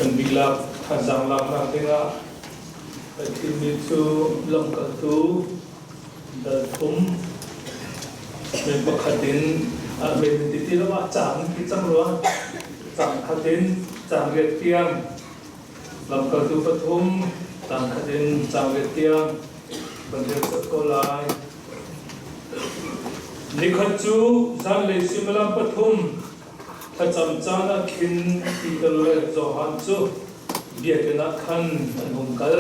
Kan dihlak thazaang laknak dingah kan thimmi cu lamkaltu dal thum men pakhat in men ti ti lo ah caang ti cang rua caang khat in caang riat tiang lamkaltu pathum caang khat in caang riat tiang kan rel colh ko lai. Nikhat cu zanlei suimilam pathum Thlacam caan ah khin Peter le Johan cu biakinn ah khan an hung kal.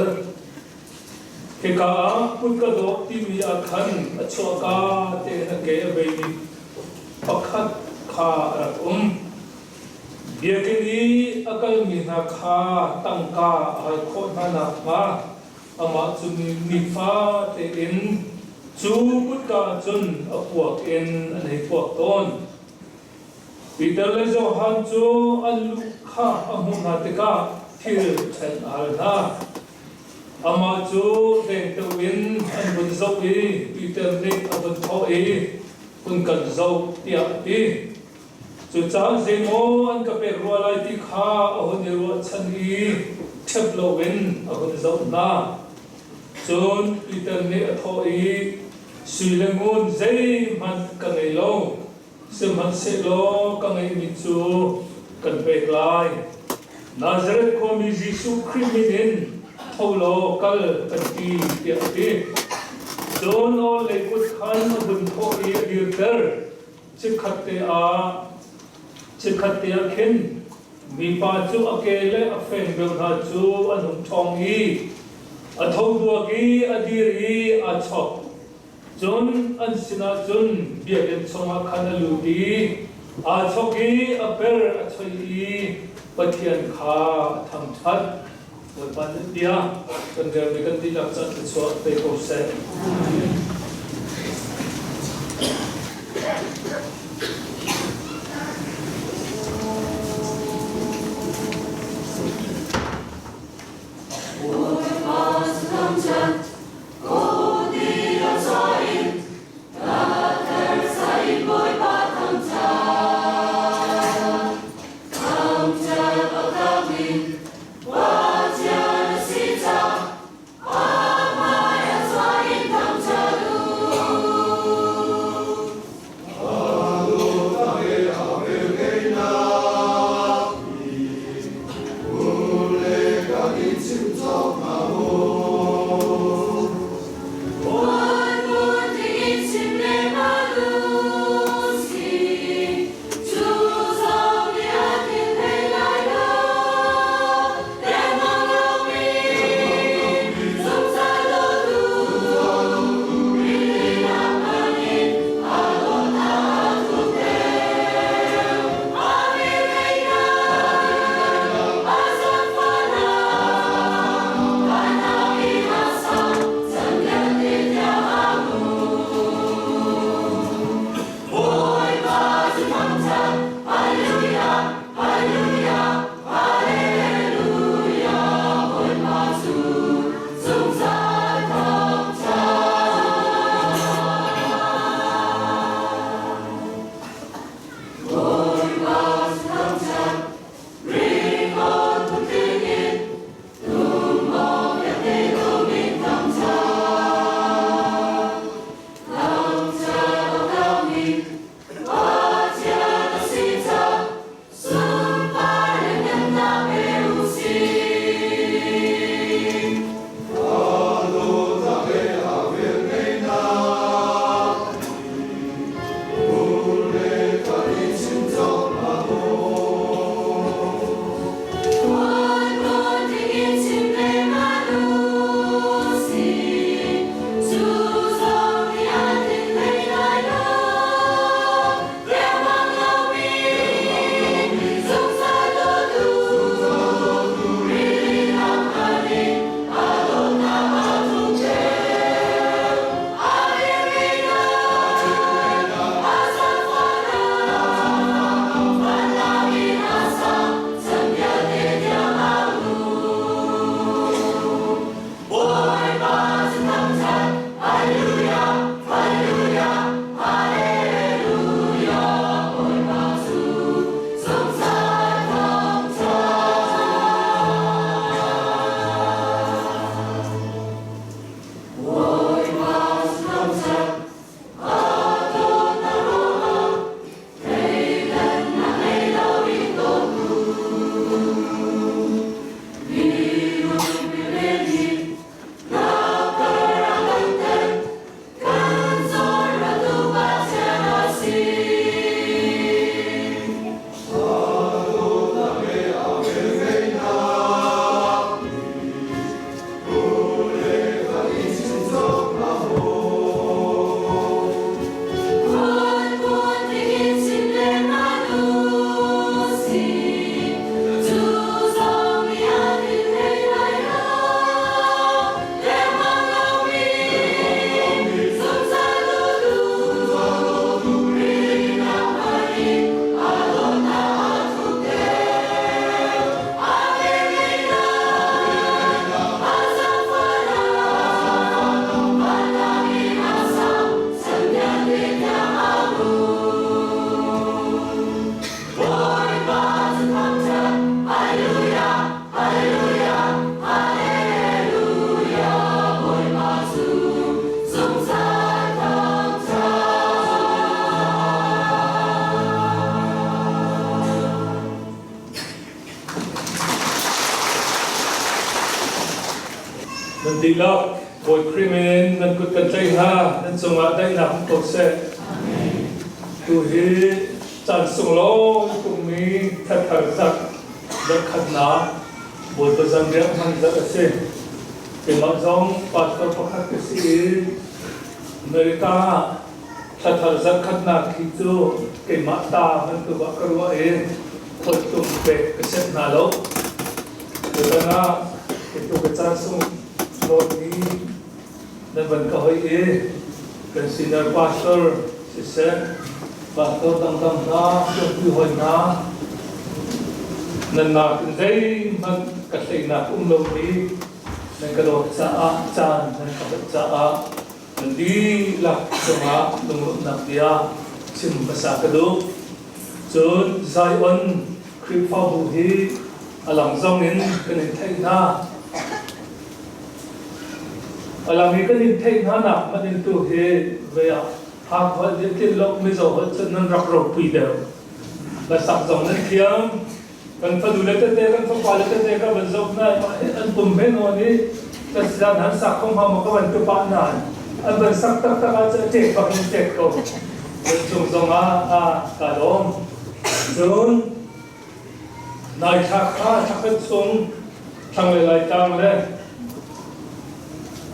Hika ah kutka dawh timi ah khan a chuahka tein a ke a veimi pakhat kha a rak um. Biakinn i a kalmi hna kha tangka a hal khawh hna nakhnga amah cu nifa tein cu kutka ah cun a puak in an hei puak tawn. Peter le Johan cu an lu kha a hmuh hna tikah thil ṭhen a hal hna. Amah cu dengteo in an vun zoh i Peter nih a vun thawh i, "Hun kan zoh," tiah a ti. Cucaah zeimaw an ka pek rua lai ti kha a hun i ruahchan i ṭhep loin a hun zoh hna. Cun Peter nih a thawh i, "Sui le ngun zeihmanh ka ngei lo, Sihmanhsehlaw ka ngeihmi cu kan pek lai. Nazareth khuami Jesuh Khrih min in tho law kal kan ti tiah a ti. Cun aw lei kut khan a vun thawh i a dirter. Chikkhatte ah chikkhatte ah khin mipa cu a ke le a fengbeu hna cu an hung ṭhawng i a tho duak i a dir i aa chok. Cun an sinah cun biakinn chungah khan a lut i aa chok i a per a choih i Pathian kha a thangṭhat. Bawipa nih bia kan relmi kan dihlak ca thluachuah pe ko seh. Bawipa thangṭhat Dihlak Bawi Khrih min nan kut kan tlaih hna, nan cungah daihnak um ko seh. Tu hi caan sunglawi tukmi thathar zat zarhkhatnak Bawipa zanriah hman zat a si. Keimah zong pastor pakhat ka si i America ah thlathar zarhkhatnak hi cu keimah ta bantuk ah ka ruah i khualtlung pek ka sianh hna lo. Tutan ah hitluk ka caan sung nawn hi nan van ka hoih i kan senior pastor siseh, pastor dangdang hna, tuanpi hawi hna, nan nak in zeihmanh ka hleinak um lomi nan ka dawt caah caan nan ka hoih caah nan dihlak cungah lunglawmhnak bia chim hmasa ka duh. Cun Zion Khrihfabu hi a lang zong in kan in theih hna. A lang i kan in theih hna nak hmanh in tu hi vei ah Hak holh nih tlinh lo Mizo holh cun nan rak ropui deuh. Hlasak zong nan thiam. Kan fanu le tete kan fapa le tete ka van zoh hna i an pum he nawn i tasian han sak kho hnga maw ka van ti pah nain an van sak taktak ah cun a ṭek bak in ṭek ko. Kan cung zong ah a ka lawm. Cun nai thla kha thlakhat chung thlanglei Laitlang le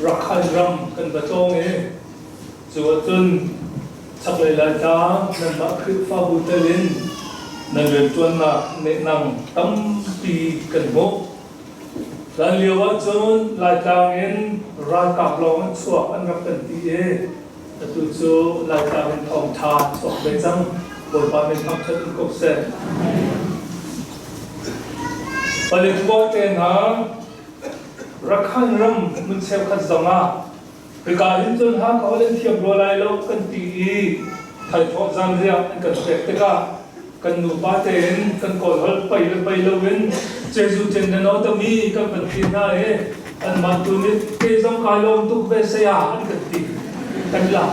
Rakhine ram kan va tlawng i cu ahcun chaklei Laitlang nanmah Khrihfabu tel in nan rianṭuannak nehnang tampi kan hmuh. Hlanlio ahcun Laitlang in ralkap lawng an chuak an rak kan ti i atu cu Laitlang in thawngṭha chuak ve cang. Bawipa min thangṭhat in ko seh. Paletwa te hna Rakhine ram hmun cheukhat zongah hika hin cun Hakha holh an thiam rua lai lo kan ti i thaithawh zanriah an kan pek tikah kan nupa tein kan kawl holh pei le pei loin Jesuh cen na no mi kan van ti hna i anmah tu nih kei zong kai lawm tuk ve saya an kan ti kan la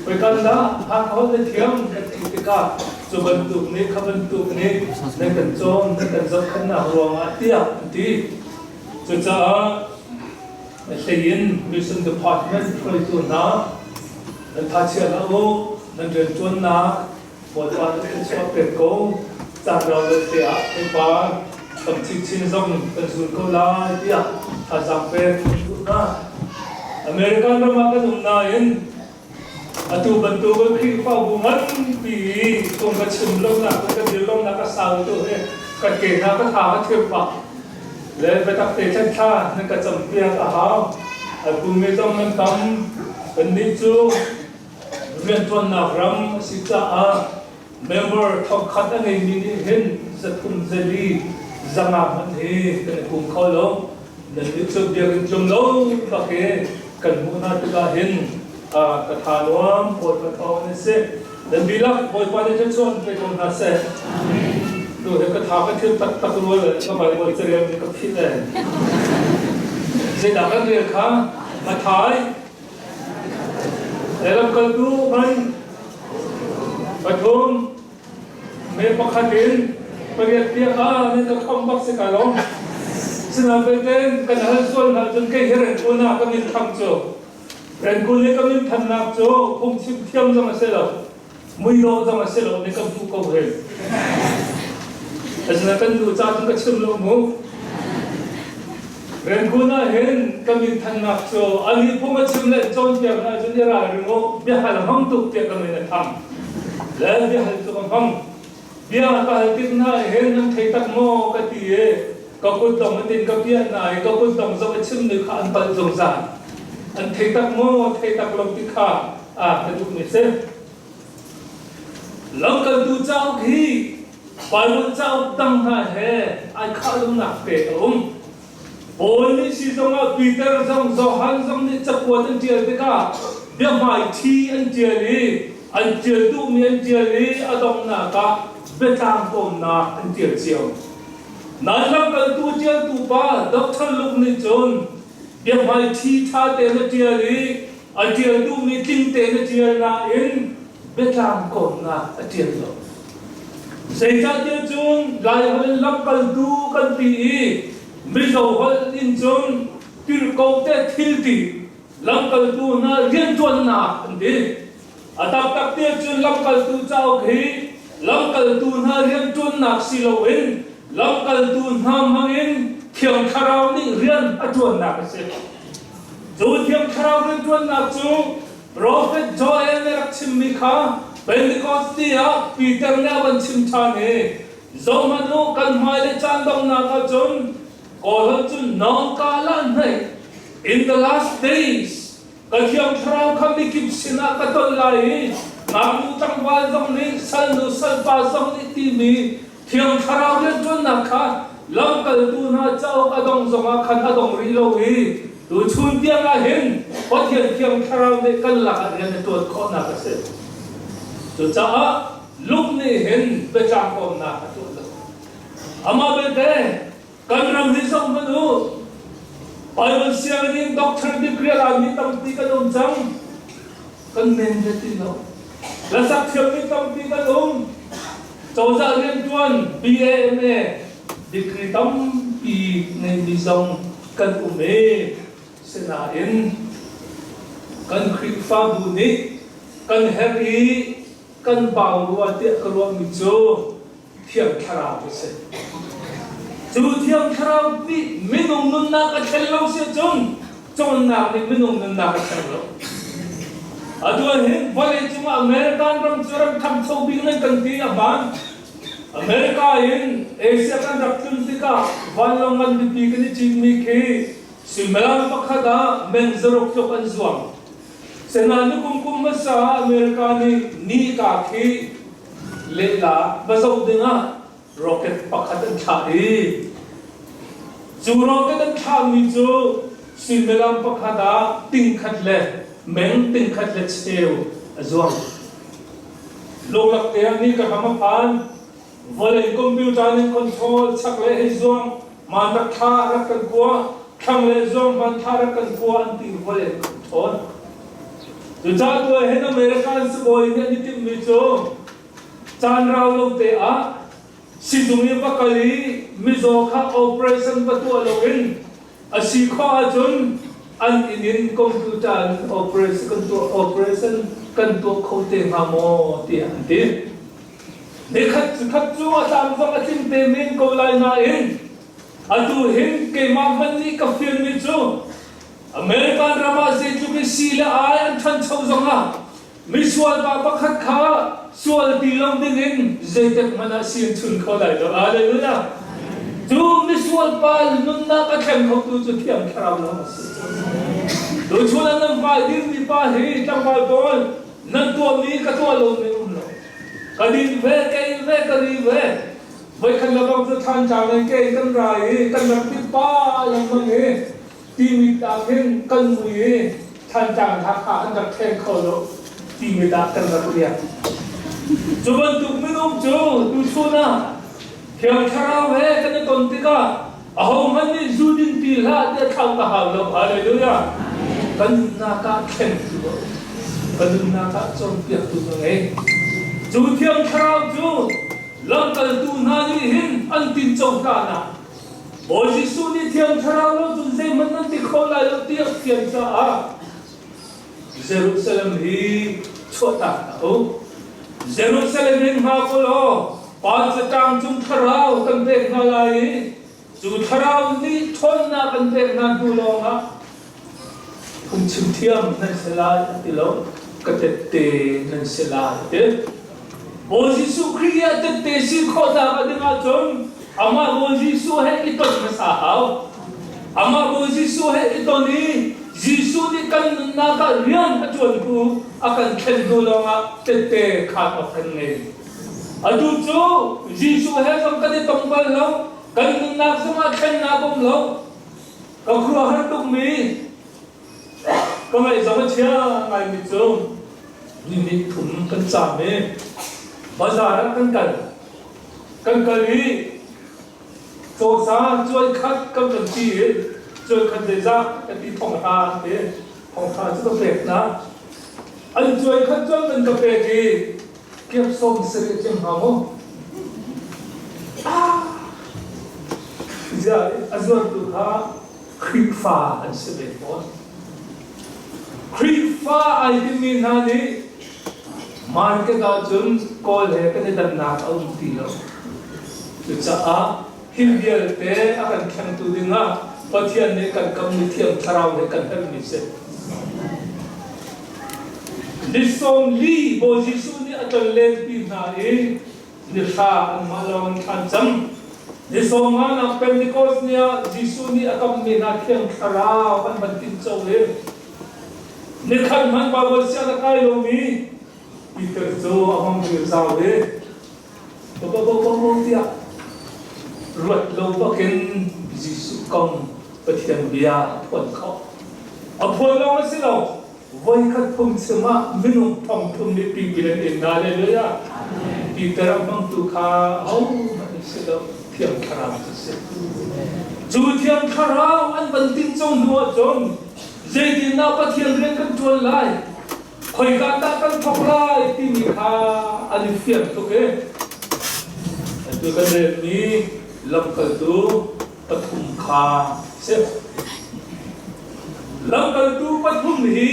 Hoi kan dah Hakha holh na thiam kan ti tikah cu bantuk nih kha bantuk nih nan kan cawn nan kan zohkhenhnak ruangah tiah an ti. Cucaah a hleiin mission department hruaitu hna nan tha chia hlah u, nan rianṭuannak Bawipa nih kan chuah pek ko. Caan rau lo te ah theipar tam chinchin zong kan zul ko lai tiah thazaang pek kan duh hna. American ram ah kan um nain atu bantuk Khrihfabu nganpi i tung ka chim lonak ka dir lonak a sau tu hi ka ke hna ka tha ka thir pah le biatak te thlen thla nan ka campiak a hau. Atu mi zong nan tam kannih cu rianṭuannak ram a si caah member thongkhat a ngeimi nih hin zathum zali zanga hmanh hi kan i pum kho lo. Nannih cu biakinn tlum lo bak i kan hmuh hna tikah hin ka tha nuam Bawipa thawng in si. Nan dihlak Bawipa nih thluachuah in pe ko hna seh. Tu hi ka tha ka thil taktak rua le ka Bible carel nih ka philh ee. Zeidah kan rel kha? Mathai Lamkaltu hman pathum me pakhat in pariat tiang ah nan ka kham bak si ka lawm. Sinain belte kan hal sual hna cun kei hi Rangoon ah ka min tham cu. Rangoon i ka min thannak cu phungchim thiam zong a si lo. Muidawh zong a si lo nih kan hmuh ko he. Asinain kan nu ca cu ka chim lo mu. Rangoon ah hin ka min thannak cu ali phung a chim le cawnpiak hna cun i ralring u biahal hmang tuk tiah ka min a thang. Le biahal cu ka hmang. Bia ka hal tik hna hin nan thei tak maw ka ti i ka kut dong in ka piah hna i ka kut dong zoh a chim ni kha an palh zungzal. An thei tak maw thei tak lo ti kha a ka duhmi si. Lamkaltu cauk hi Baibal cauk dang hna he ai khah lonak te a um. Paul nih si zongah Peter zong Johan zong nih cakuat an ṭial tikah biahmaiṭhi an ṭial i an ṭial duhmi an ṭial i a donghnak ah biatlang kawmnak an ṭial cio. Nain lamkaltu ṭialtu pa Dr. Luke nih cun biahmaiṭhi ṭha tein a ṭial i a ṭial duhmi tling tein a ṭial nain biatlang kawmnak a ṭial lo. Zeicahtiah cun Laiholh in lamkaltu kan ti i Mizo holh in cun tirhkoh te thilti lamkaltu hna rianṭuannak an ti. A taktak ti ahcun lamkaltu cauk hi lamkaltu hna rianṭuannak si loin lamkaltu hna hmangin Thiang Thlarau nih rian a ṭuannak a si. Cu Thiang Thlarau rianṭuannak cu Profet Joel nih a rak chimmi kha Pentecost ni ah Peter nih a van chim ṭhan i zohhmanh u kan hmailei caan donghnak ahcun Kawlholh cu nawngkal ah hnaih in the last days ka Thiang Thlarau kha mikip sinah ka ton lai i ngaknu tlangval zong nih salnu salpa zong nih timi Thiang Thlarau rianṭuannak kha lamkaltu hna cauk a dong zongah khan a dong rih lo i tuchun tiang ah hin Pathian Thiang Thlarau nih kan lakah rian a ṭuan khawhnak a si. Cucaah Luke nih hin biatlang kawmnak a tuah lo. Amah belte kan ram hi zoh hmanh u. Bible sianginn in doctor degree a lami tampi kan um cang. Kan men ve ti lo. Hlasak thiammi tampi kan um. Cozah riantuan BAMA degree tampi ngeimi zong kan um i sinain kan Khrihfabu nih kan herh i kan bau rua tiah ka ruahmi cu Thiang Thlarau a si. Cu Thiang Thlarau nih minung nunnak a thlen lo si cun cawnnak nih minung nunnak a thleng lo. Atu ah hin vawlei cungah American ram cu ram ṭhangcho bik nan kan ti a hmaan. America in Asia kan rak tlun tikah vanlawng ngan pipi kan i citmi khi suimilam pakhat ah meng zaruk tluk an zuang. Sinain kum kum hmasa ah America nih nika khi lehla va zoh dingah rocket pakhat an thlah i cu rocket an thlahmi cu suimilam pakhat ah tingkhat le meng tingkhat le cheu a zuang. Luklak te ah ni ka hram a phan. Vawlei computer nih control chak le hei zuang maan rak thla rak kan kua thlang le zuang hman thla rak kan kua an ti vawlei control. Cucaah tu ah hin American sibawi nih an i timhmi cu caan rau lo te ah sizung i va kal i mizaw kha operation va tuah loin a si khawh ahcun an inn in computer in operation kan tuah operation kan tuah kho te hnga maw tiah an ti. Nikhat khat cu a tlam zong a tling te men ko lai nain atu hin keimah hmanh nih ka fianmi cu American ram ah zeitluk in si le ai an ṭhancho zongah misual pa pakhat kha sual ti lo dingin zeitik hmanh ah si an chun kho lai lo. Hallelujah! Cu misual pa nunnak a thleng khotu cu Thiang Thlarau lawng a si. Tuchun ah nan hmai dirmi pa hi tlangval pawl nan tuahmi ka tuah lomi um lo. Ka din ve, ka in ve, ka ri ve. Voikhat le bang cu Thantlang in ke kan ra i kan rak ti pa lengmang i timi tak hin kan mui i Thantlang Hakha an rak thleng kho lo timi dah kan rak riak. Cu bantuk minung cu tuchun ah Thiang Thlarau he kan i ton tikah ahohmanh nih zu din ti hlah tiah thlauh ka hau lo. Hallelujah. Kan nunnak ah thlengtu a um. Kan nunnak ah cawnpiaktu ka ngei. Cu Thiang Thlarau cu lamkaltu hna nih hin an tinco hlan ah Bawi Jesuh nih Thiang Thlarau lo cun zeihmanh nan ti kho lai lo tiah fian caah Jerusalem hi chuahtak hna u. Jerusalem in hngak u law Pa catang cung thlarau kan pek hna lai i cu thlarau nih ṭhawnnak kan pek hna hnu lawngah phungchim thiam nan si lai a ti lo, ka tette nan si lai a ti. Bawi Jesuh Khrih ah tette si khawhnak a ding ahcun amah Bawi Jesuh he i ton hmasa hau. Amah Bawi Jesuh he i ton i Jesuh nih kan nunnak ah rian a ṭuan hnu a kan thlen hnu lawngah tette khaan awk kan ngei. Atu cu Jesuh he zong kan i tong bal lo, kan nunnak zongah thlennak um lo. Ka khuaruahhar tukmi ka ngaih zong a chia ngaimi cu ni hnih thum kan caam i bazar ah kan kal. Kan kal i cawsa cuai khat kan kan ti i cuai khat zeizah ka ti thonghra an ti. Thonghra cu ka pek hna. An cuai khat cun an ka pek i kiap sawm sarih a tling hnga maw? Ah! Ziah a zuartu kha. Khrihfa an si ve fawn. Khrihfa ai timi hna nih market ahcun Kawl he kan i dannak a um ti lo. Cucaah hi vialte a kan thlengtu dingah Pathian nih kan kammi Thiang Thlarau he kan herhmi si. Ni 40 Bawi Jesuh nih a tlonlenpi hna i ni hra anmah lawng in thlan cang. Ni 50nak Pentecost ni ah Jesuh nih a kammi hna Thiang Thlarau an van tinco i nikhat hmanh Baibal siang a kai lomi Peter cu a hong dir zau i bo tiah ruat lo bakin Jesuh kong Pathian bia a phuan khawh. A phuan lawng a si lo, voikhat phungchim ah minung 3000 nih tipil an in. Hallelujah. Peter a hmangtu kha ahohmanh an si lo, Thiang Thlarau cu si. Cu Thiang Thlarau an van tinco hnu ahcun zeitindah Pathian rian kan ṭuan lai, khoika dah kan thawk lai timi kha an i fiang tuk i atu kan relmi lamkaltu pathum kha si. Lamkaltu pathum hi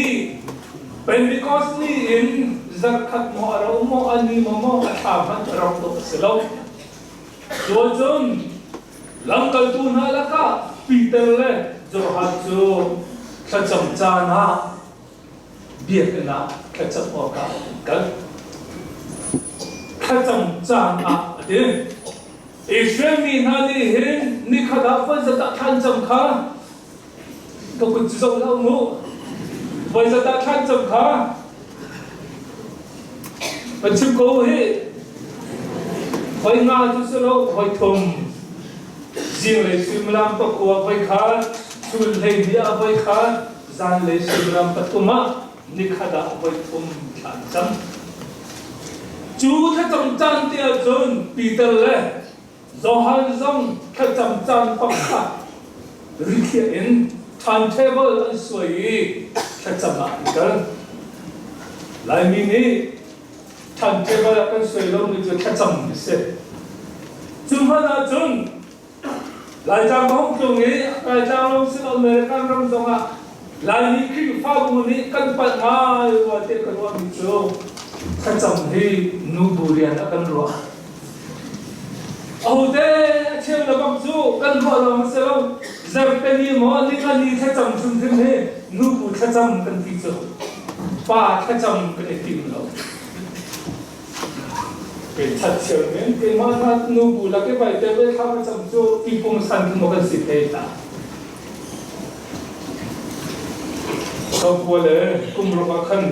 Pentecost ni in zarkhat maw a ro maw a ni maw maw a thla hmanh a rak dawh a si lo. Cun lamkaltu hna lakah Peter le Johan cu thlacam caan ah biakinn ah thlacam awkah an kal. Thlacam caan ah a ti. Israel mi hna nih hin nikhat ah voi zat ah thlan cam kha ka kut cu zoh hlah mu. Voi zat ah thlan cam kha kan chim ko hi. Voi nga cu si lo, voi thum. Zinglei suimilam 9 voi khat, chun 12 ah voi khat, zanlei suimilam 3 ah nikhat ah voi thum thla an cam. Cu thlacam caan te ahcun Peter le Johan zong thlacam caan pakhat rikhiah in timetable an suai i thlacam ah an kal. Laimi nih timetable ah kan suai lomi cu thlacam a si. Cu hmanh ahcun Laitlang ka hung tlung i Laitlang lawng si lo American ram zongah Laimi Khrihfabu nih kan palh ngai rua tiah ka ruahmi cu thlacam hi nubu rian ah kan ruah. Ahote a cheu le bang cu kan ruah lawng a si lo. Zarhpini maw ningani thlacam hrimhrim hi nubu thlacam kan ti cu. Pa thlacam kan i tim lo. Kei men keimah hna nubu lak i vai te ve thla ka cam cu tipung san khi maw kan si thei hlah. Tongkua le kumruk ah khan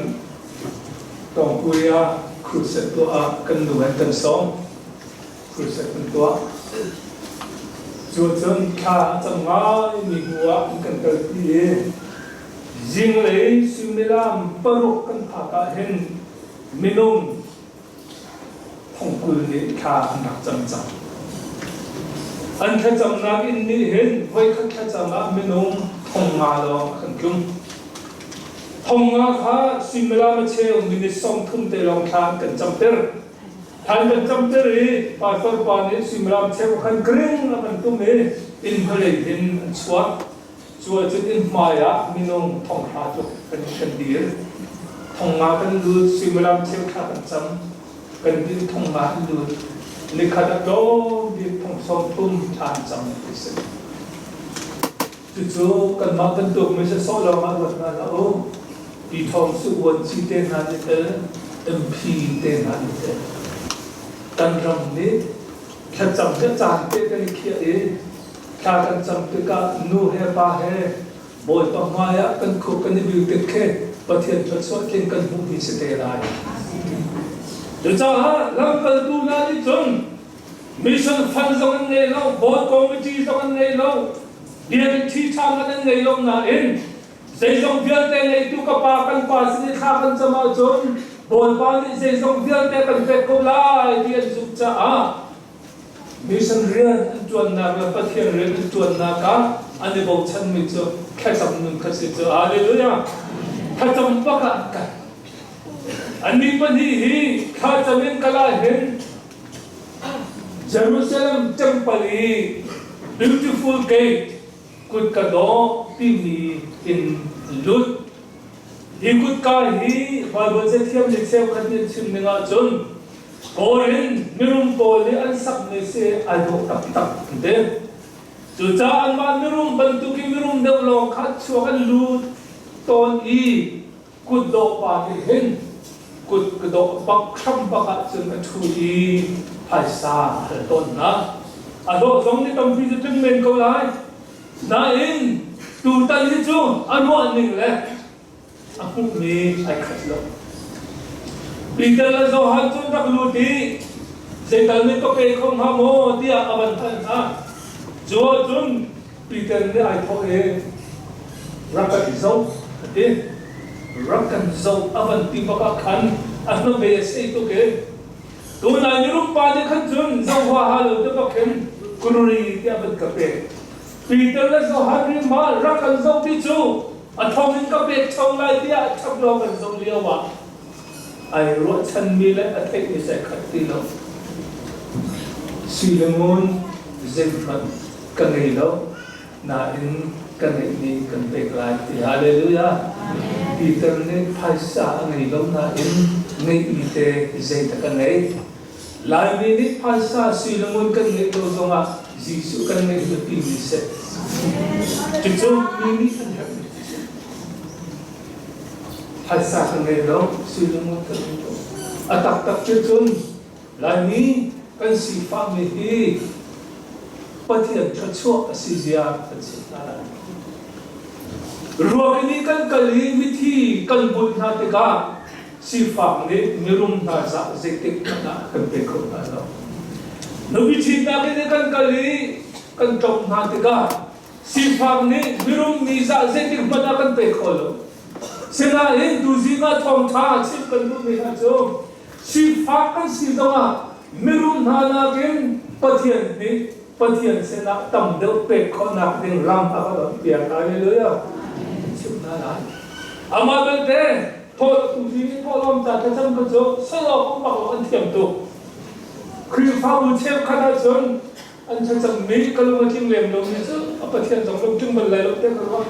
Tongkui ah crusade tuah ah kan nu an kan sawm. Crusade kan tuah. Cu cun thla a cam ngai mi hnu ah an kan kalpi i zinglei suimilam 6 kan phak ah hin minung 20,000 nih thla an rak cam cang. An thlacamnak inn nih hin voikhat thlacam ah minung 5,000 lawng a kan tlung. 5,000 kha suimilam a cheu minute 30 te lawng thla an kan camter. Thla an kan camter i pastor pa nih suimilam cheu khan kring a kan tum i inn hnulei hin an chuak. Cu ahcun inn hmai ah minung 5,000 tluk kan dir. 5,000 kan lut, suimilam cheuthla kan cam. Kan din 5,000 an lut. Nikhat ah tlawm bik 30,000 thla an cam ti si. Cucu kanmah bantuk mi sawsawh lawng ah ruat hna hlah u. Pi Thawng Su Vuanci te hna nih tel, MP te hna nih tel. Kan ram nih thlacam hi caan te kan i khiah i Thla kan cam tikah nu he pa he Bawipa hmai ah kan khuk kan i bil tik khi Pathian thluachuah tling kan hmuhmi si te lai. Cucaah lamkaltu hna nih cun mission fund zong an ngei lo, board committee zong an ngei lo, biakinn ṭhi ṭha hmanh an ngei lo nain zeizong vialte ngeitu ka pa kan pa sin i thla kan cam ahcun Bawipa nih zeizong vialte kan pek ko lai ti an zumh caah Mission rian an ṭuannak le Pathian rian an ṭuannak ah an i bochanmi cu thlacam nun kha si cu. Hallelujah! Thlacam bak ah an kal. Annih pahnih hi thlacam in kal ah hin Jerusalem temple i beautiful gate. Kutka dawh timi in lut. Hi kutka hi Baibal cathiam nih cheukhat nih an chim ning ahcun Korin mirum pawl nih an sakmi si ai dawh taktak an ti. Cucaah anmah mirum bantuk i mirum deuh lawng kha chuak an lut tawn i kutdawh pa nih hin kut ka dawh bak hram bak ahcun a ṭhu i phaisa a hal tawn hna. A hlawh zong nih tampi cu tling men ko lai. Nain tutan hi cu a ruah ning le a hmuhmi ai khat lo. Peter le Johan cu rak lut i zeital nih ka pe kho hnga maw tiah a van hal hna. Cu ahcun Peter nih ai thawh i rak kan zoh a ti. Rak kan zoh a van ti bak ah khan a hnabei a sei tuk i tunai mirum pa nih khan cun zoh huaha lo te bak khin kururi tiah van ka pek. Peter le Johan nih mah rak kan zoh ti cu a thong in ka pek ṭheo lai tiah a ṭhap lawng kan zoh lio ah ai ruahchanmi le a theihmi sai khat ti lo. Sui le ngun zeihmanh ka ngei lo nain ka ngeihmi kan pek lai ti. Hallelujah. Peter nih phaisa a ngei lo nain ngeihmi te zeidah ka ngei? Laimi nih phaisa sui le ngun kan ngeih lo zongah Jesuh kan ngeih cu timi si. Cucu mi nih an herhmi a si. Phaisa kan ngei lo, sui le ngun kan ngei lo. A taktak cu cun Laimi kan sifahmi hi Pathian thluachuah a si zia kan chimh hna lai. Ruak in kan kal i mithi kan bunh hna tikah sifak nih mirum hna zah zeitik hmanh ah kan pe kho hna lo. Nupi ṭhitnak in kan kal i kan ṭop hna tikah sifak nih mirum mi zah zeitik hmanh ah kan pe kho lo. Sinain tuzing ah thawngṭha chimh kan duhmi hna cu sifak kan si zongah mirum hna nakin Pathian nih Pathian sinah tam deuh pek khawhnak ding lam a kan onpiak. Hallelujah. Chimh hna lai. Amah belte thawh tuzi thawhlawm ca thlacam kha cu sal awk bak lo an thiam tuk. Khrihfabu cheukhat ahcun an thlacammi ka lung a tling lem lomi cu a Pathian zong lung tling bal lai lo te ka ruah.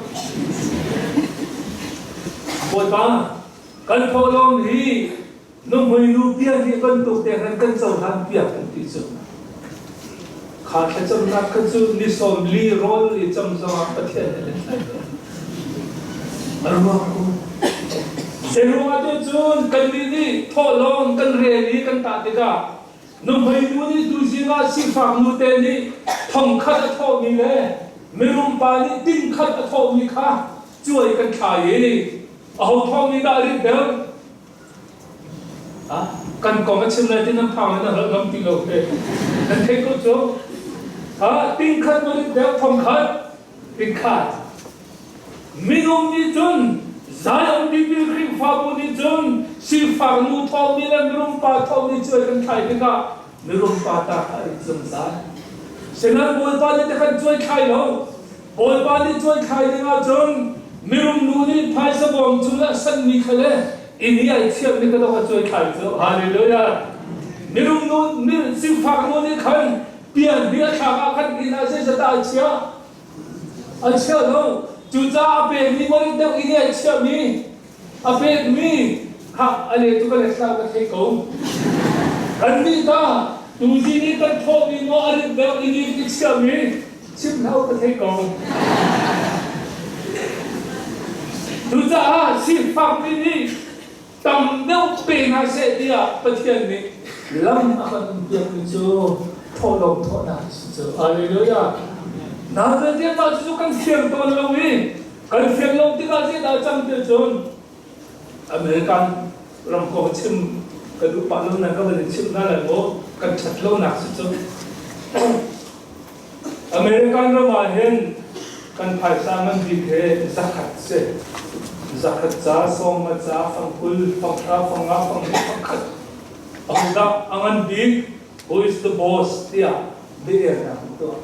Bawipa, kan thawhlawm hi Nuhmei nu bia nih bantuk te khan kan cohlan piak an ti cu. Kha thlacamnak kha cu ni 40 rawl i cam zongah Pathian nih let lai lo. A ruang um. Zeiruangah te cun kannih nih thawhlawm kan rel i kan tah tikah nuhmei nu nih tuzing ah sifak nu te nih thongkhat a thawhmi le mirum pa nih tingkhat a thawhmi kha cuai kan thlai i aho thawng nih dah a rit deuh? Kan kong a chim lai ti nan phang in a hngalh ngam ti lo te. Nan theih ko cu. Tingkhat marit deuh thongkhat tingkhat. Minung nih cun Zion Tipil Khrihfabu nih cun sifak nu thawmi le mirum pa thawmi cu kan thlai tikah mirum pa ta kha a rit zungzal. Sinain Bawipa nih te kan cuai thlai lo. Bawipa nih cuai thlai ding ahcun mirum nu nih phaisa bawm cu le a sanmi kha le inn i ai thiammi kha dawk a cuai thlai cu. Hallelujah. Mirum nu, sifak nu nih khan pian hi a thlak ah khan inn ah zeizat dah a chiah? A chia lo. Cucaah a pekmi voilet deuh inn i ai chiahmi a pekmi kha a le cu ka let hlah ka thei ko. Kannih ta tuzi nih kan thawhmi maw a rit deuh i nih i chiahmi chim hlah ka thei ko. Cucaah sifakmi nih tam deuh pe hna seh tiah Pathian nih lam a kan piakmi cu thawhlawm thawhnak a si cu. Hallelujah. Na vialte mah cucu kan fiang tawn lo i Kan fian lo tikah zeidah a cang ti cun American ram kong chim ka duh pah lo na ka van in chimh hna lai maw kan ṭhat lonak si cu. American ram ah hin kan phaisa ngan bik he zakhat si. Zakhat ca, sawma ca, fangkul, fanghra, fanga, fanghnih, fangkhat. Ahodah a ngan bik? Who is the boss? tiah bia-elnak an tuah.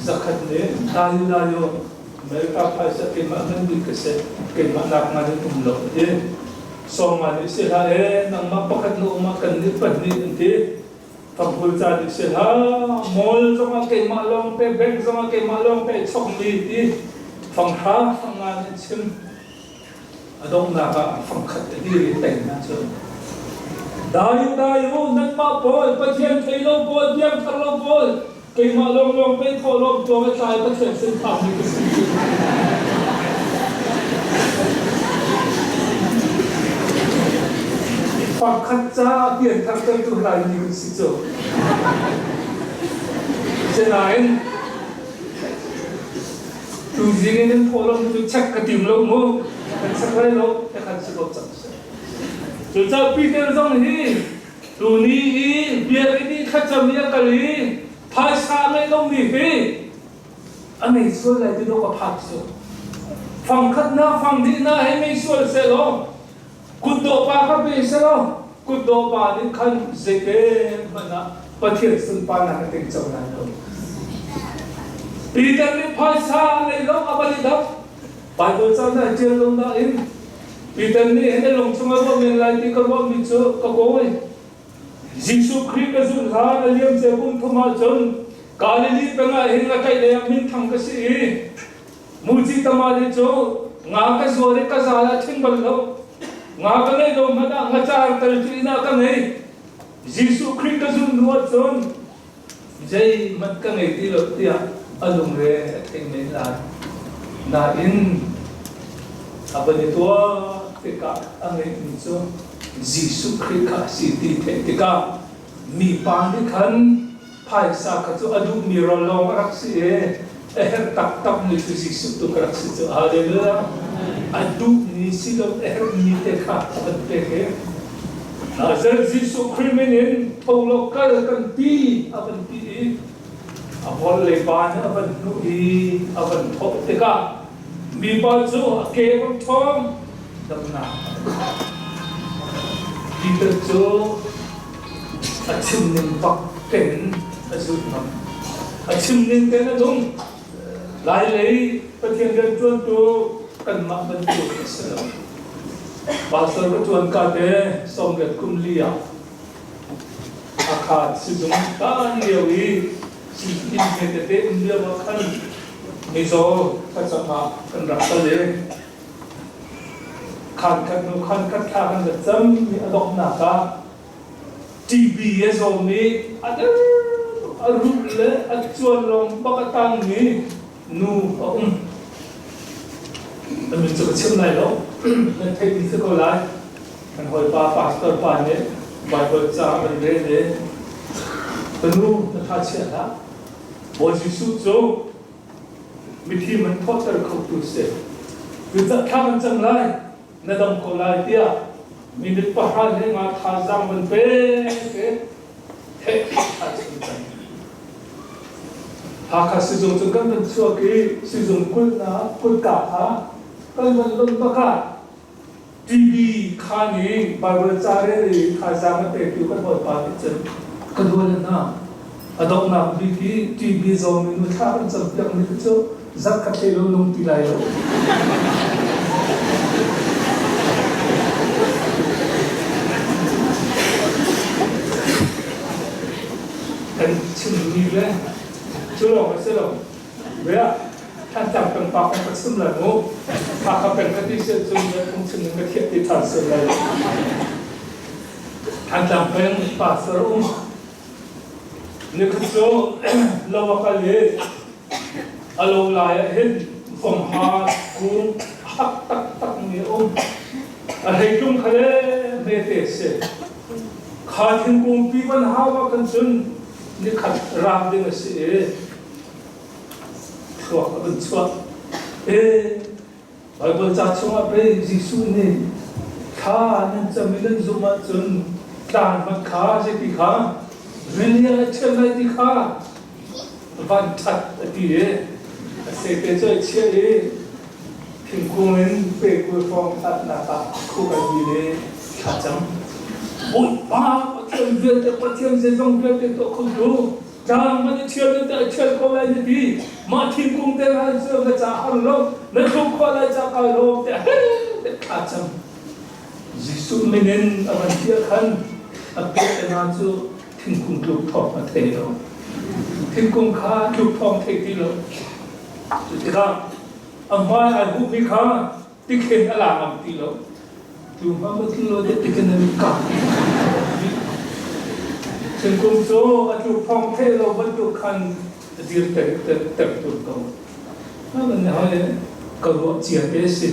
Zakhat nih dayu dayu America phaisa keimah ngan bik ka si keimah nak ngan in um lo a ti. Sawma nih si hlah ee nangmah pakhat na um ah kan nih pahnih an ti. Fangkul ca nih si hlah, mall zongah keimah lawng te, bank zongah keimah lawng te chokmi ti fanghra fanga nih chim. A donghnak ah fangkhat a dir i teng hna cu. Dai dai u nanmah pawl Pathian thei lo pawl piangthar lo pawl keimah lawnglawng pei thawhlawm tuang a tlai Pathian sin phakmi ka si. Fangkhat caah pianthar tertu Laimi kan si cu. Asinain tuzing in nan thawhlawm cu check ka tim lo mu. Kan check lai lo, te khan si ko cang seh. Cucaah Peter zong hi tuni i biakinn i thlacam i a kal i phaisa a ngeih lomi hi a ngei sual lai ti dawh ka phak cu. Fangkhatnak fangdihnak he ngei sual sehlaw kutdawh pa kha pe sehlaw kutdawh pa nih khan zeite hmanh ah Pathian sunparnak a ting cang lai lo. Peter nih phaisa a ngei lo a van i dap. Baibal ca na ṭial lo nain Peter nih hin a lung chung a ruah men lai ti ka ruahmi cu ka kawi. Jesuh Khrih ka zulh hlan a liam cia kum thum ahcun Galilee peng ah hin a tlaih lei ah minthang ka si i muci tamale cu nga ka zuar i ka zal ah ṭhing bal lo. Nga ka ngeih lo hmanh ah ngacar tal cu inn ah ka ngei. Jesuh Khrih ka zulh hnu ahcun zeihmanh ka ngei ti lo tiah a lungre a thei men lai. Nain a van i tuah tikah a ngeihmi cu Jesuh Khrih kha a si ti theih tikah mipa nih khan phaisa kha cu a duhmi rawl lawng a rak si i a herh taktakmi cu Jesuh tu ka rak si cu. Hallelujah! A duhmi si lo a herhmi te kha a van pek i Nazareth Jesuh Khrih min in tho law kal kan ti a van ti i a hol le pa nih a van hnuh i a van thawh tikah mipa cu a ke a van ṭhawng damnak a van khar. Peter cu a chim ning bak tein a zulh ngam. A chim ning tein a nung. Lailei Pathian rianṭuantu kanmah bantuk a si lo. Pastor ka ṭuan ka te sawmriat kum li ah Hakha sizung kaan lio i inn hme tete um lio ah khan mizaw thlacam ah kan rak kal i khaan khat hnu khaan khat thla kan rat cam i a donghnak ah TB a zawmi a der a ruh le a cuan lawng bak a tangmi nu a um. An min cu ka chim lai lo. Nan theihmi si ko lai. Kan hawipa pastor pa nih Bible ca kan rel i ka nu na tha chia hlah. Bawi Jesuh cu mithi man thawhter khotu si. Cucaah thla kan cam lai. Na dam ko lai tiah minute pahra hlei nga thazaang van pek i heh a chim cang. Hakha sizung cu kan van chuak i sizung kulhnak kutka kha kan van lon bak ah TV khaan i Bible ca rel i thazaang a petu kan hawipa nih cun ka dual hna. A donghnak bik i TV zawmi nu thla kan campiak mi cu zarh khat hlei lo nung ti lai lo. Kan chimmi le cu lawng a si lo. Bia Thantlang peng pa kong ka chim lai mu. Hakha peng ka ti sian cun phung chim ning ka thiah ti ṭhan sian lai. Thantlang peng pastor um Nikhat cu lo a kal i a lo lai ah hin vomha kung hak taktakmi a um. A hleitlung kha le hmete a si. Kha thingkung pi van hau ah khan cun nikhat raak ding a si i thluak a vun chuah. E Baibal ca chungah pei Jesuh nih thla nan cam i nan zumh ahcun tlang hmanh kha zeiti kha rili ah a ṭhial lai ti kha van ṭhat a ti i a sete cu a chiah i thingkung in pe kul hrawng hlatnak ah khuk an bil i thla cam. Bawipa Pathian vialte Pathian zeizong vialte tuah khotu Tlang man i ṭhial in teh ṭhial ko lai na ti. Mah thingkung te hna cu na ca har lo, na thluk khawh lai ca kai lawm te te thla cam. Jesuh min in a van tiah khan a pek te hna cu Thingkung tluk thawng a thei lo. Thingkung kha tluk thawng thei ti lo. Cu tikah a hmai ai huhmi kha tikhin a la ngam ti lo. Tu hma ma tlu lo te tikhin an kah. Thingkung cu a tluk thawng thei lo bantuk khan a dir ter ter ter tur ko. Mah nih hoi ka ruah cia te si.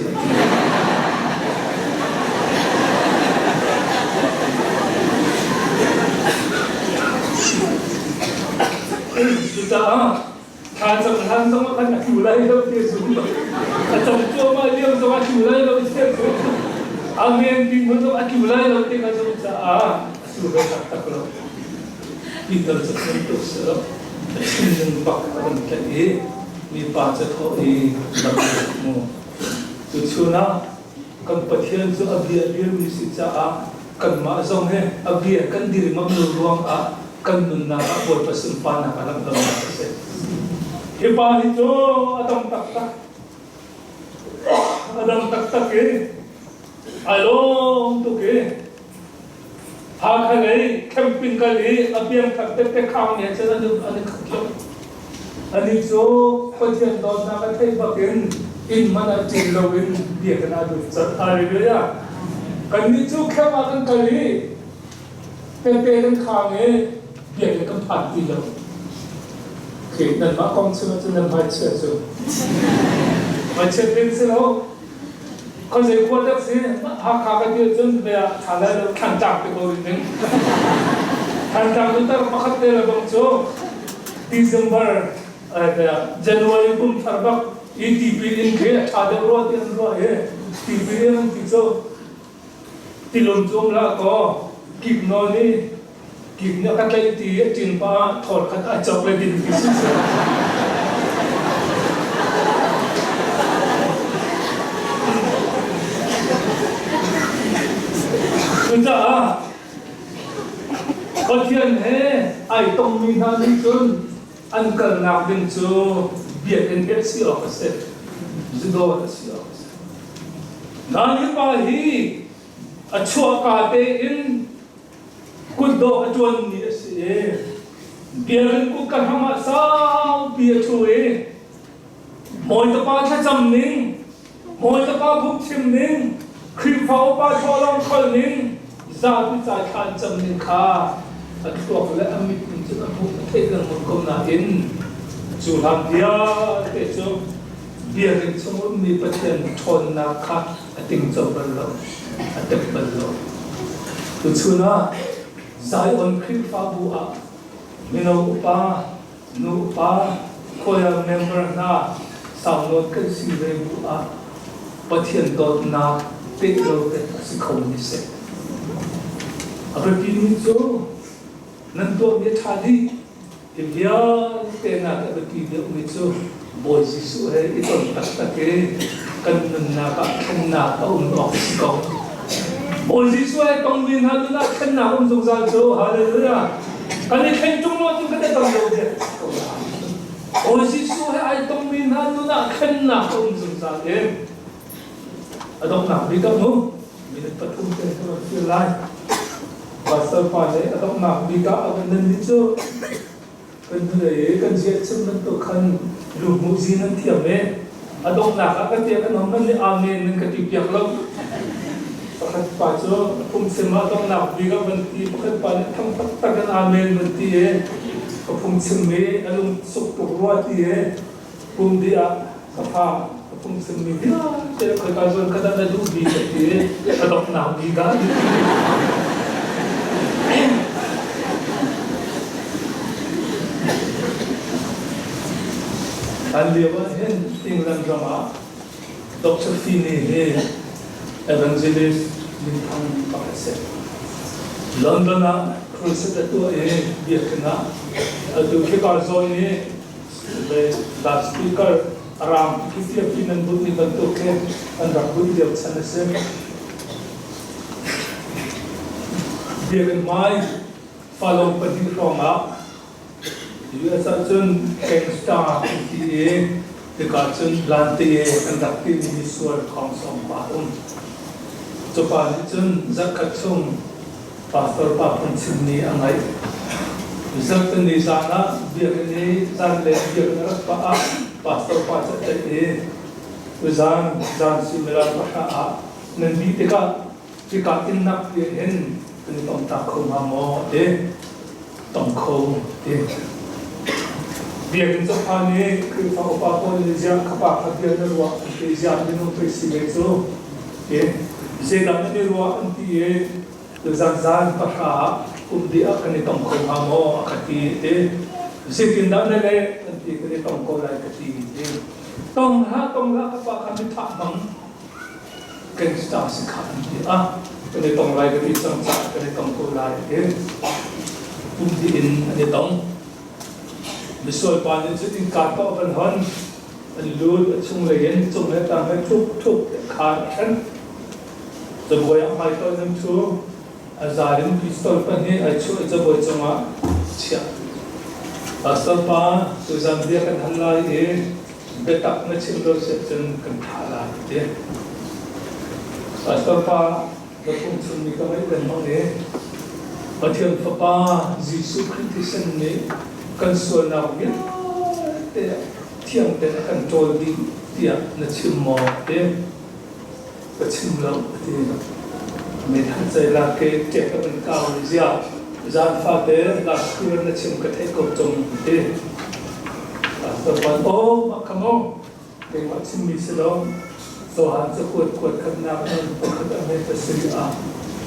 Cucaah thlacam hlan zong ah khan a tlu lai lo ti zum. A cam cuahmah lio zong a tlu lai lo ti zum. Amen ti hmun zong a tlu lai lo ti ka zum caah a su ve taktak lo. Peter cu bantuk si lo. A thinlung bak a van tlaih i mipa cu thawh i lam a hmu. Tuchun ah kan Pathian cu a bia dirmi si caah kanmah zong hi a bia kan dir ngam lo ruangah kan nunnak ah Bawipa sunparnak a langh lonak a si. Hi pa hi cu a dam taktak. A dam taktak i ai lawm tuk i Hakha lei camping kal i a piangthar tette khang nih cun an i khat lo. Anih cu Pathian dawtnak a theih bakin inn hmanh ah ṭin loin biakinn ah lut colh. Hallelujah. Kannih cu camp ah kan kal i tette kan khang i biakinn kan phan ti lo. Khi nanmah kong chim ahcun nan hmaichia cu. Hmaichiat ding si lo. Khuazei khua dak si Hakha ka ti ahcun bia ṭha lai lo Thlantlang ti ko rih ding. Thlantlang cu tar pakhat te le bang cu December January kum thar bak i tipil in khi a ṭha deuh rua ti an ruah i tipil in an ti cu tilum cu um hlah kaw kik nawn i kik nih a ka tlaih ti a ṭin pa ah thawl khat a cok le din ti si. Cucaah Pathian he ai tongmi hna nih cun an kalnak ding cu biakinn hi a si awk a si. Zudawt a si awk a si. Nain hi pa hi a chuahka tein kutdawh a ṭuanmi a si i biakinn kutka hram ah saupi a ṭhu i Bawipa thlacam ning, Bawipa phungchim ning, Khrihfa upa thawhlawm kholh ning, zapi ca thla an cam ning kha a thluak le a mit in cun a hmuh a theih lengmang ko nain cu hlan vialte cu biakinn chung ummi Pathian ṭhawnnak kha a tingco bal lo, a tep bal lo. Tuchun ah Zion Khrihfabu ah mino upa, nu upa, choir member hna saunawn kan si ve bu ah Pathian dawtnak peh lo te a si kho mi si. A biapimi cu nan tuahmi a ṭha dih. Hi vialte nak a biapi deuhmi cu Bawi Jesuh he i ton taktak i kan nunnak ah thlennak a um awk a si ko. Bawi Jesuh he tongmi hna nun ah thlennak um zungzal cu hallelujah. Kan i thlen ṭung lo cu kan i ton lo dek ko lai. Bawi Jesuh he ai tongmi hna nun ah thlennak a um zungzal i a donghnak bik ah mu minute pathum te ka rak feel lai. Pastor pa nih a donghnak bik ah a kan nan nih cu kan hnulei i kan ziah chim bantuk khan luhmuh zi nan thiam i a donghnak ah ka tia kan hom nan nih amen nan ka ti piak lo. Pakhat pa cu phungchim ah donghnak bik ah van ti pakhat pa nih thang taktak in amen van ti i ka phungchim mi a lung suk tuk rua ti i pum dih ah ka fa ka phungchimmi vialte khoika zawn kha dah na duh bik a ti i ka donghnak bik ah An lio ah hin England ram ah Dr. Finney hi evangelist minthang pakhat a si. London ah crusade a tuah i biakinn ah atu khika zawn i Loudspeaker a raang khi nan bunh ni bantuk khi an rak bunh lio chan a si. Biakinn hmai falong pahnih hrawng ah US ahcun gangster an ti i hika cun lante an rak timi sual thawng sawng pa a um. Cu pa nih cun zarhkhat chung pastor pa phungchim ni a ngaih. Zarhteni zan ah biakinn i zanlei biakinn a rak pah ah pastor pa cu a tlaih i tuzan zan suimilam pahra ah nan dih tikah hika innak pi hin kan i tong ta kho hnga maw a ti. Tong kho a ti. Biakinn cawphan i Khrihfa upa pawl nih ziah kha pa kha bia na ruah an ti, ziah minung pei si ve cu ti. Zeidah nan i ruah an ti i tuzan zan pahra ah kum dih ah kan i tong kho hnga maw a ka ti a ti. Zeitindah na leh an ti, kan i tong ko lai ka ti a ti. Tong hlah, tong hlah, ka pa kha mithah hmang gangster si kha an ti ah kan i tong lai ka ti cang caah kan i tong ko lai a ti. Kum dih in an i tong. Misual pa nih cun innka tawh van hon, an lut, a chunglei in cung le tang he ṭhup ṭhup khar a hren. Cabuai ah hmaitonh an ṭhu, a zal in pistol pahnih ai chuah i cabuai cungah chiah. Pastor pa, tuzan bia kan hal lai i biatak na chim lo si ahcun kan thah lai, a ti. Pastor pa, na phungchimmi ka ngaih lengmang i Pathian Fapa Jesuh Khrih thisen nih kan sualnak vialte thiang tein a kan ṭawl dih tiah na chim maw? Ti ka chim lo a ti. Meithal ceilak ke ṭek a van kau i ziah zan fate last year na chim ka theih ko ṭung a ti. Pastor pa aw mah kha maw Keimah chimmi si lo, Johan cakuat kuat khatnak in pakhat a hme pasarih ah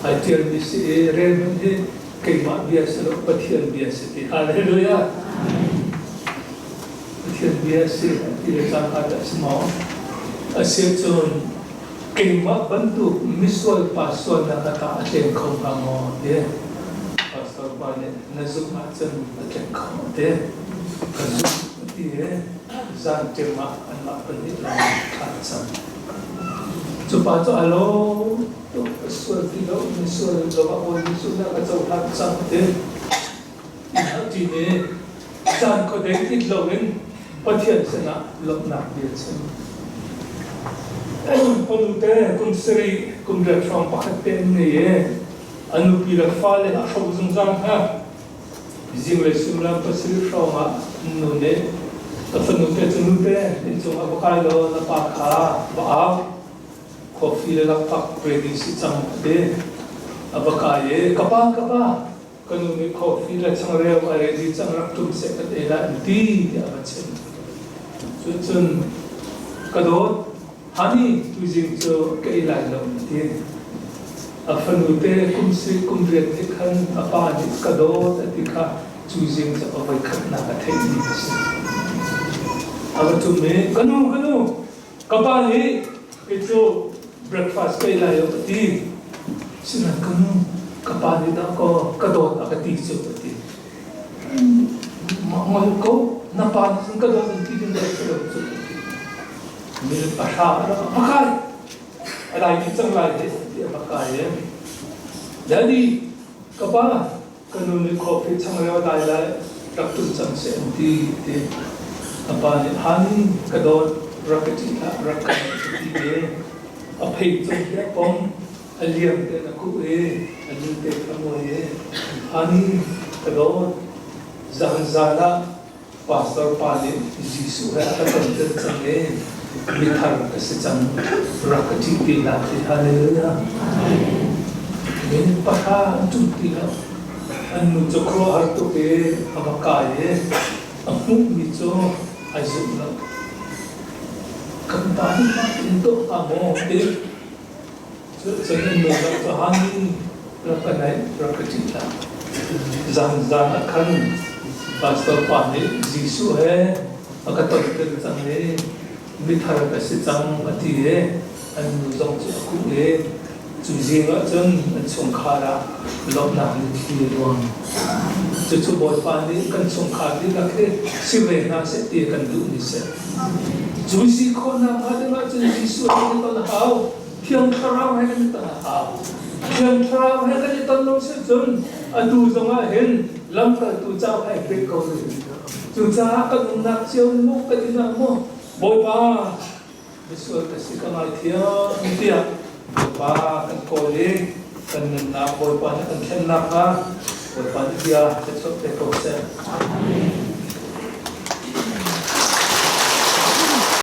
ai ṭialmi si i rel hmanh hi keimah bia si lo, Pathian bia si ti. Hallelujah! Pathian bia si ti le cangka dah si maw? Asi cun keimah bantuk misual pa sualnak a ta a tleng kho hnga maw? Ti. Pastor pa nih na zumh ahcun a tleng kho ti. Ka zumh ti i zanṭim ah anmah pahnih lawng thla an cam. Cu pa cu a lawm tuk, a sual ti lo, mi sual lo ah Bawi Jesuh nih a ka cohlan cang ti. Ti nih caan khuadei it loin Pathian sinah lawmhnak bia chim. Fanu te kum sarih kum riat hrawng pakhat te an ngei i a nupi le fale a hro zungzal hna. Zinglei suimilam pasarih hrawng ah nu nih ka fanu te cu nute inncung ah va kai law na pa kha va au. Coffee le lakphak ready si cang a ti. A va kai i ka pa ka pa ka nu nih coffee le changreu a ready cang rak ṭum seh kan ei lai an ti tiah a va chimh. Cucun ka dawt Honey, tuzing cu ka ei lai lo a ti. A fanu te kum si kum riat nih khan a pa nih ka dawt a ti kha cu zing cu a voikhatnak a theihmi a si. A va tum i, ka nu, ka nu, ka pa nih kei cu breakfast ka ei lai lo a ti. Sinain ka nu, ka pa nih dah kaw ka dawt a ka ti cu a ti. Mah ngol ko, na pa nih cun ka dawt an ti ding dah si lo cu a ti. Mil pahra a rak va kai. A lai dih cang lai he ti a va kai i Daddy, ka pa, ka nu nih coffee changreu a dai lai, rak tum cang seh an ti ti. A pa nih honey, ka dawt, rak ka ṭih hlah, rak ka ti i a phei cung khi a pom, a liam te a kuh i a nu te kha muai i honey, ka dawt, zan zan ah Pastor pa nih Jesuh he a ka tonter cang i mithar ka si cang, rak ka ṭih ti hlah ti. Hallelujah. Min pahra an ṭum ti lo. An nu cu khuaruahhar tuk i a va kai i a hmuhmi cu ai zumh lo. Kan pa nih mah in tuah hnga maw ti. Cucun an nu rak cu han rak ka naih, rak ka ṭih hlah. Zan zan ah khan pastor pa nih Jesuh he a ka tonter cang i mithar ka si cang a ti i an nu zong cu a kuh i cu zing ah cun an chungkhar ah lawmhnak mitthli a luang. Cucu Bawipa nih kan chungkhar dihlak hi si ve hna seh ti a kan duhmi si. Cu si khawhnak hnga ding ahcun Jesuh he kan i ton a hau. Thiang Thlarau he kan i ton a hau. Thiang Thlarau he kan i ton lo si cun atu zongah hin lamkaltu cauk ai pek ko rih. Cucaah kan umnak cio in maw kan inn ah maw Bawipa misual ka si ka ngaithiam tiah Bawipa kan kawl i kan nunnak Bawipa nih kan thlennak hnga. Bawipa nih bia thluachuah pe ko seh. Amen.